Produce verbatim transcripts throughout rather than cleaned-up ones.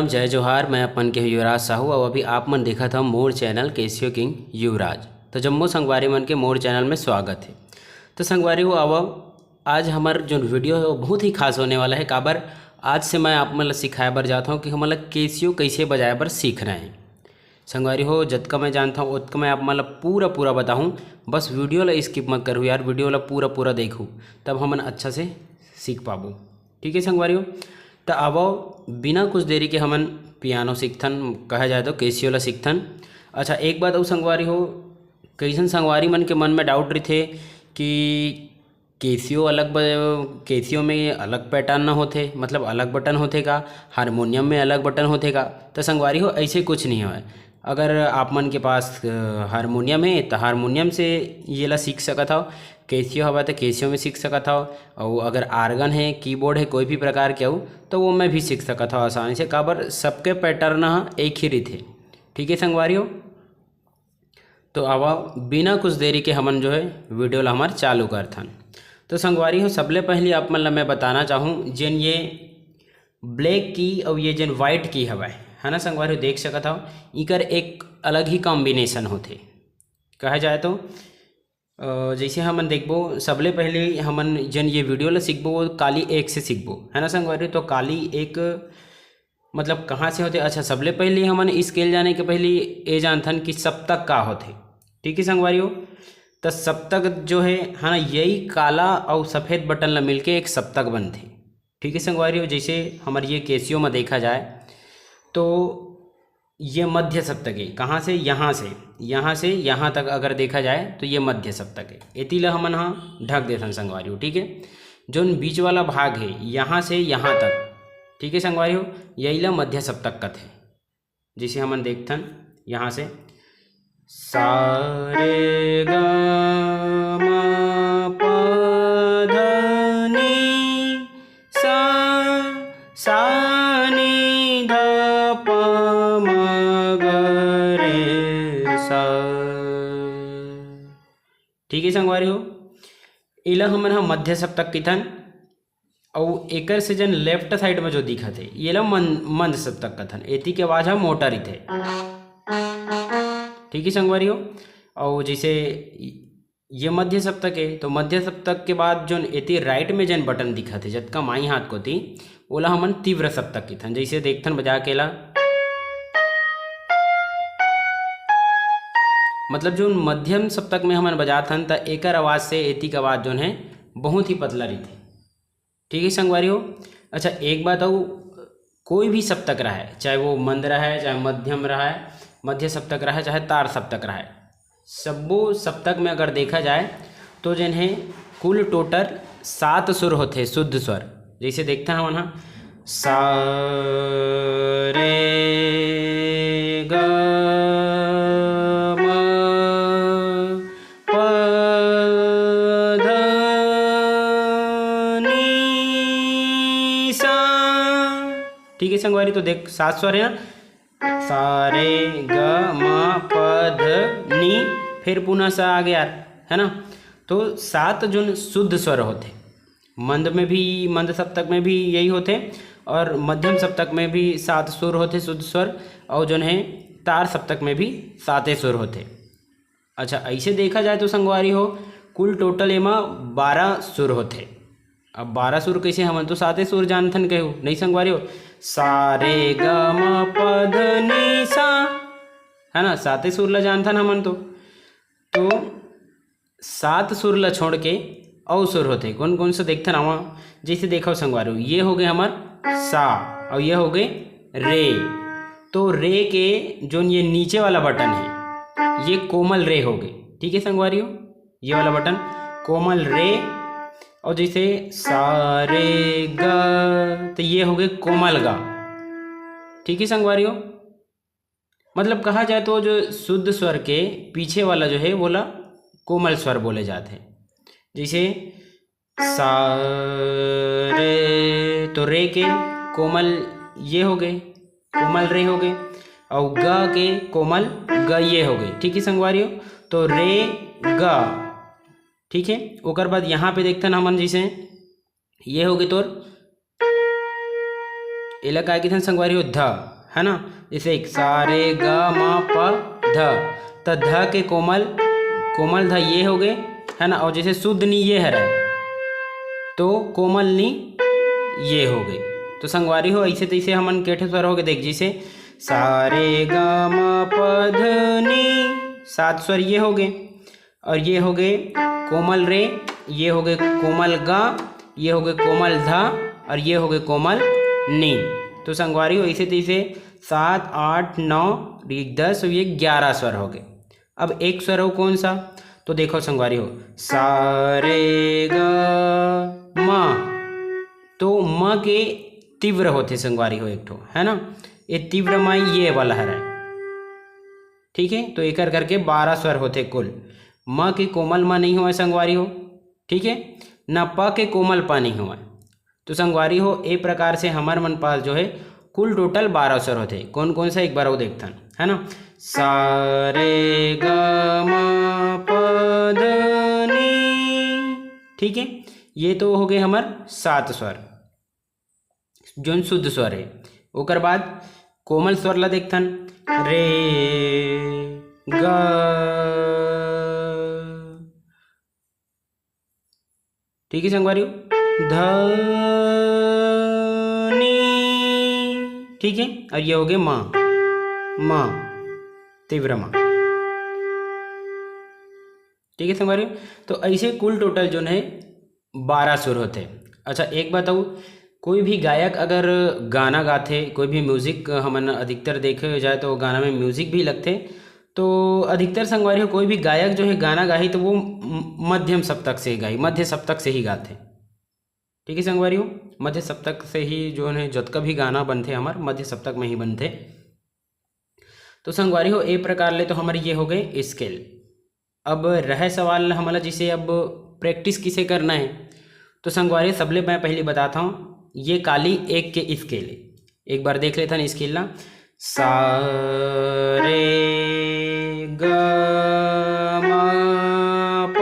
जय जोहार, मैं अपन के युवराज साहू, अउ अभी आप मन देखत हव मोर चैनल केसियो किंग युवराज। तो जम्मो संगवारी मन के मोर चैनल में स्वागत है। तो संगवारी हो, अब आज हमार जो वीडियो है वो बहुत ही खास होने वाला है। काबर, आज से मैं आप मन ला सिखाए बर जात हूँ कि हमन ला केसियो कैसे बजाए बर सीखना है। संगवारी हो, जतका मैं जानत हव ओतका मैं आप मन ला पूरा पूरा बताहूँ। बस वीडियो ला स्किप मत करहू यार, वीडियो ला पूरा पूरा देखहू, तब हमन अच्छा से सीख पाबो। ठीक है संगवारी हो, तो आवो, बिना कुछ देरी के हमन पियानो सीखथन, कहा जाए तो केसियो ला सीखथन। अच्छा, एक बात अउ संगवारी हो, कइसन संगवारी मन के मन में डाउट रहिथे कि केसियो अलग ब-, केसियो में अलग पैटर्न होथे, मतलब अलग बटन होथे का, हारमोनियम में अलग बटन होथे का? तो संगवारी हो, ऐसे कुछ नहीं हवय। अगर आप मन के पास अ, हारमोनियम है तो हारमोनियम से ये ला सीख सकत हव, केसियो हवय तो केसियो में सीख सकत हव, अउ अगर आर्गन है, कीबोर्ड है, कोई भी प्रकार के अउ, तो वो में भी सीख सकत हव आसानी से। काबर, सबके पैटर्न ह एक ही रहिथे। ठीक है संगवारी हो, तो आवा, बिना कुछ देरी के हमन जो है वीडियो ला हमार चालू करथन। तो संगवारी हो, सबले पहली आप मन ला मैं बताना चाहूँ, जेन ये ब्लैक की अउ ये जेन व्हाइट की हवय, है ना संगवारी हो, देख सकत हव, इकर एक अलग ही कॉम्बिनेशन होथे। कहा जाए तो अ, जैसे हमन देखबो, सबले पहले हमन जेन ये वीडियो ला सीखबो, वो काली एक से सीखबो, है ना संगवारी हो? तो काली एक मतलब कहाँ से होथे? अच्छा, सबले पहले हमन स्केल जाने के पहले ये जानथन कि सप्तक का होथे। ठीक है संगवारी हो, तो सप्तक जो है, है ना, यही काला अउ सफेद बटन ला मिलके एक सप्तक बनथे। ठीक है संगवारी हो, जैसे हमर ये केसियो में देखा जाए तो ये मध्य सप्तक है। कहाँ से? यहाँ से, यहाँ से यहाँ तक अगर देखा जाए तो ये मध्य सप्तक है। एती ला हमन हा ढक देथन संगवारी हो। ठीक है, जोन बीच वाला भाग है, यहाँ से यहाँ तक, ठीक है संगवारी हो, यही ला मध्य सप्तक कथे। जैसे हमन देखथन यहाँ से, सा रे ग म प ध नि सा, सा नि ध प म ग रे सा। ठीक है संगवारी हो, एला हमन ह मध्य सप्तक किथन। अउ एकर से जन लेफ्ट साइड में जो दिखत हे, ये ला मन-, मंद सप्तक कथन। एती के आवाज ह मोटा रहिथे। ठीक है संगवारी हो, अउ जैसे ये मध्य सप्तक है, तो मध्य सप्तक के बाद जोन एती राइट में जन बटन दिखत हे, जतका माई हाथ कोती, ओला हमन तीव्र सप्तक किथन। जैसे देखथन बजा के ला, मतलब जोन मध्यम सप्तक में हमन बजाथन, त एकर आवाज से एती के आवाज जोन है, बहुत ही पतला रहिथे। ठीक है संगवारी हो। अच्छा, एक बात अउ, कोई भी सप्तक रहे, चाहे वो मंद रहे, चाहे मध्यम रहे, मध्य सप्तक रहे, चाहे तार सप्तक रहे, सब्बो सप्तक में अगर देखा जाए तो जन है कुल टोटल सात सुर होथे, शुद्ध स्वर। जैसे देखथन हमन ह, सा रे ग म प ध नि सा। ठीक है संगवारी, तो देख, सात स्वर है ना, सा रे ग म प ध नि, फिर पुनः सा आ गया, है ना। तो सात जोन शुद्ध स्वर होथे, मंद में भी, मंद सप्तक में भी यही होथे, और मध्यम सप्तक में भी सात सुर होथे, शुद्ध स्वर, और जोन है तार सप्तक में भी साते सुर होथे। अच्छा, ऐसे देखा जाए तो संगवारी हो, कुल टोटल एमा बारह सुर होथे। अब बारह सुर कैसे? हमन तो साते सुर जानथन कहू, नहीं संगवारी हो? सा रे ग म प ध नि सा, है ना, साते सुर ला जानथन हमन तो। तो सात सुर ला छोड़ के अउ सुर होथे। कौन कौन सा देखथन आवा? जैसे देखो संगवारी हो, ये हो गए हमर सा और ये हो गए रे। तो रे के जोन ये नीचे वाला बटन है, ये कोमल रे हो गए। ठीक है संगवारी हो, ये वाला बटन कोमल रे। और जैसे सा रे ग, तो ये हो गए कोमल गा। ठीक है संगवारी हो, मतलब कहा जाए तो जो शुद्ध स्वर के पीछे वाला जो है, वो ला कोमल स्वर बोले जाते हैं। जैसे सा रे, तो रे के कोमल ये हो गए, कोमल रे हो गए, और ग के कोमल ग ये हो गए। ठीक है संगवारी हो, तो रे ग। ठीक है, ओकर बाद यहाँ पे देखथन हमन, जैसे ये हो गए तोर, एला काय कहिथन संगवारी हो? ध, है ना? जैसे एक सा रे ग म प ध, त ध के कोमल, कोमल ध ये हो गए, है ना? और जैसे शुद्ध नी ये हरय, तो कोमल नी ये हो गए। तो संगवारी हो, ऐसे तैसे हमन के ठो स्वर हो गए। देख, जैसे सा रे ग म प ध नी, सात स्वर ये हो गए। और ये हो गए कोमल रे, ये हो गए कोमल ग, ये हो गए कोमल ध, और ये हो गए कोमल नी। तो संगवारी हो, ऐसे तैसे सात, आठ, नौ, ये दस और ये ग्यारह स्वर हो गए। अब एक स्वर हो कौन सा? तो देखो संगवारी हो, सा रे ग म, तो म के तीव्र होथे संगवारी हो एक ठो, है ना? ये तीव्र म ये वाला हरय, ठीक है। तो एकर करके बारह स्वर होथे कुल। म के कोमल म नहीं होवय संगवारी हो, ठीक है, ना प के कोमल प नहीं होवय। तो संगवारी हो, ए प्रकार से हमर मन पास जो है कुल टोटल बारह स्वर होथे। कौन कौन सा, एक बार वो देखथन, है ना? सा रे ग म प ध नी, ठीक है, ये तो हो गए हमर सात स्वर, जोन शुद्ध स्वर है। ओकर बाद कोमल स्वर ला देखथन, रे ग, ठीक है संगवारी हो, ध नी, ठीक है। और ये हो गए म, म, तीव्र म, ठीक है संगवारी हो। तो ऐसे कुल टोटल जोन है बारह सुर होथे। अच्छा, एक बताऊँ, कोई भी गायक अगर गाना गाथे, कोई भी म्यूजिक हमन अधिकतर देखे जाए तो गाना में म्यूजिक भी लगथे, तो अधिकतर संगवारी हो, कोई भी गायक जो है गाना गाही तो वो म-, मध्यम सप्तक से ही गाही, मध्य सप्तक से ही गाथे। ठीक है संगवारी हो, मध्य सप्तक से ही जो है जतका भी गाना बनथे हमर मध्य सप्तक में ही बनथे। तो संगवारी हो, ए प्रकार ले तो हमर ये हो गए स्केल। अब रहे सवाल हमला जैसे अब प्रैक्टिस किसे करना है, तो संगवारी सबले मैं पहले बताता हूँ, ये काली एक के स्केल है। एक बार देख लेथन स्केल ला। सा रे ग म प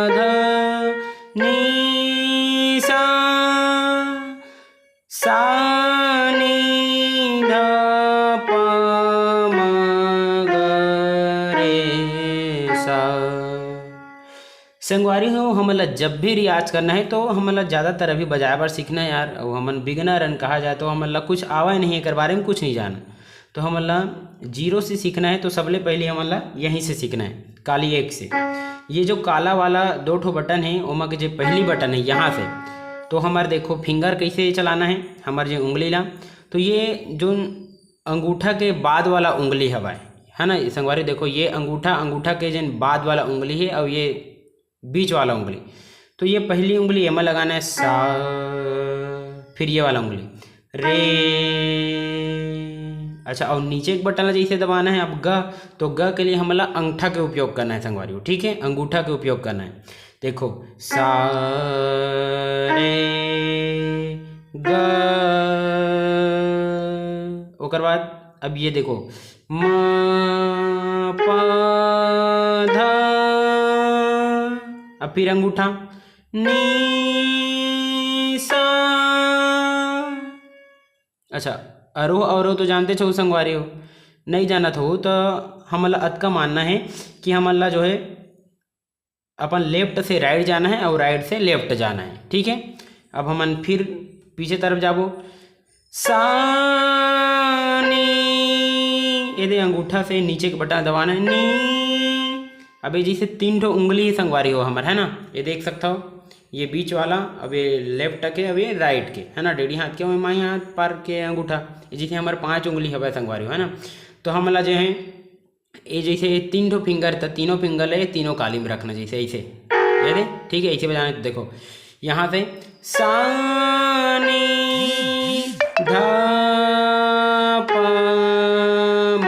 ध नी सा, सा नी ध प म ग रे सा। संगवारी हो, हमन ला जब भी रियाज करना है तो हमन ला ज़्यादातर अभी बजाए बर सीखना है यार। अउ हमन बिगनर हन, कहा जाए तो हमन ला कुछ आवा नहीं, एकर बारे में कुछ नहीं जाना। तो हमन ला जीरो से सीखना है। तो सबले पहले हमन ला यहीं से सीखना है, काली एक से। ये जो काला वाला दो ठो बटन है, ओमा के जे पहली बटन है यहाँ से, तो हमर देखो फिंगर कैसे चलाना है, हमर जे उंगली ला। तो ये जो अंगूठा के बाद वाला उंगली हवय, है ना संगवारी, देखो ये अंगूठा, अंगूठा के जेन बाद वाला उंगली है और ये बीच वाला उंगली। तो ये पहली उंगली एमा लगाना है सा, फिर ये वाला उंगली रे। अच्छा, और नीचे एक बटन ला जैसे दबाना है अब ग, तो ग के लिए हमला अंगठा के उपयोग करना है संगवारी हो, ठीक है, अंगूठा के उपयोग करना है। देखो सा रे ग, ओकर बाद अब ये देखो म प ध, अब फिर अंगूठा नी सा। अच्छा, आरोह अवरोह तो जानते छो संगवारी हो, नहीं जानत हो तो हमन ला अतका मानना है कि हमन ला जो है अपन लेफ्ट से राइट जाना है और राइट से लेफ्ट जाना है, ठीक है। अब हमन फिर पीछे तरफ जाबो, सा नी, ये दे अंगूठा से नीचे के बटन दबाना है, नी। अब ये जैसे तीन ठो उंगली है संगवारी हो हमर, है ना, ये देख सकता हो, ये बीच वाला, अब ये लेफ्ट के, अब ये राइट के, है ना, डेढ़ी हाथ के, माई हाथ पर के अंगूठा, ये जैसे हमर पांच उंगली हवय संगवारी हो, है ना। तो हमला जो है ये जैसे ये तीन ठो फिंगर, तो तीनों फिंगर ले तीनों काली में रखना, जैसे ऐसे, ये दे, ठीक है, ऐसे बजाना है। तो देखो यहाँ से सा नी ध प म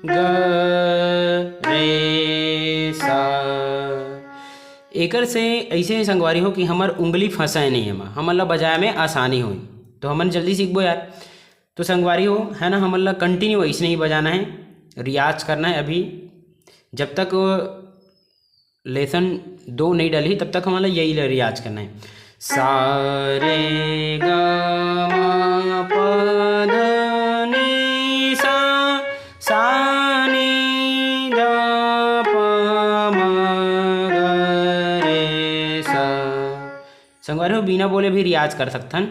ग रे सा। एकर से ऐसे संगवारी हो कि हमर उंगली फंसाए नहीं, एमा हमन ला बजाए में आसानी होई, तो हमन जल्दी सीखबो यार। तो संगवारी हो, है ना, हमन ला कंटिन्यू ऐसने ही बजाना है, रियाज करना है। अभी जब तक लेसन दो नहीं डलही तब तक हमन ला यही ला रियाज करना है। सा रे ग म प ध नि सा, सा नि ध प म ग रे सा। संगवारी हो, बिना बोले भी रियाज कर सकथन,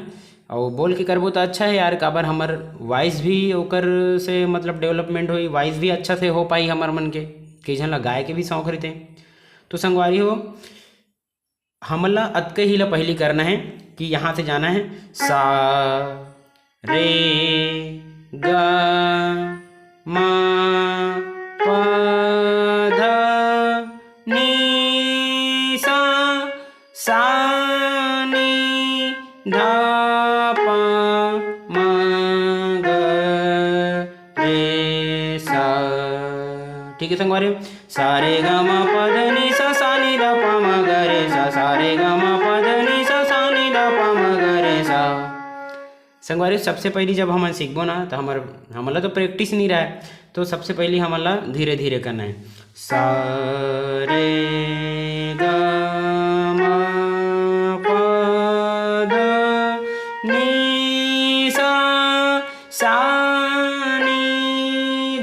अउ बोल के करबो त अच्छा है यार, काबर हमर वॉइस भी ओकर से मतलब डेवलपमेंट होई, वॉइस भी अच्छा से हो पाई हमर मन के। कई झन ला गाय के भी शौक रहिथे। तो संगवारी हो, हमन ला अतके ही ला पहली करना है कि यहाँ से जाना है सा रे ग म प ध नि सा, सा नि ध प म ग रे सा। ठीक है संगवारी, सा रे ग म प ध नि सा, सा नि ध प म ग रे सा, सा रे ग म प ध नि सा, सा नि ध प म ग रे सा। संगवारी, सबसे पहली जब हमन सीखबो ना, तो हमर, हमन ला तो प्रैक्टिस नहीं रहे, तो सबसे पहली हमन ला धीरे धीरे करना है। सा रे ग म प ध नि सा, सा नि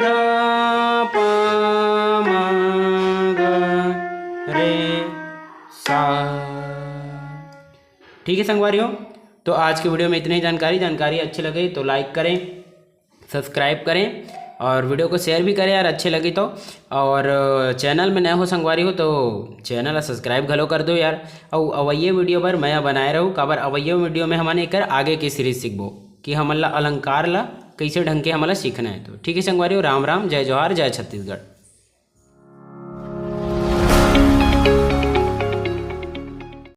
ध प म ग रे सा। ठीक है संगवारी हो, तो आज की वीडियो में इतनी जानकारी। जानकारी अच्छी लगे तो लाइक करें, सब्सक्राइब करें और वीडियो को शेयर भी करें यार, अच्छे लगे तो। और चैनल में नए हो संगवारी हो तो चैनल ला सब्सक्राइब घलो कर दो यार। अउ अवइया वीडियो बर मया बनाए रहू, काबर अवइया वीडियो में हमन एकर आगे के सीरीज सीखबो कि हमन ला अलंकार ला कैसे ढंग के हमन ला सीखना है। तो ठीक है संगवारी हो, राम राम, जय जोहार, जय छत्तीसगढ़।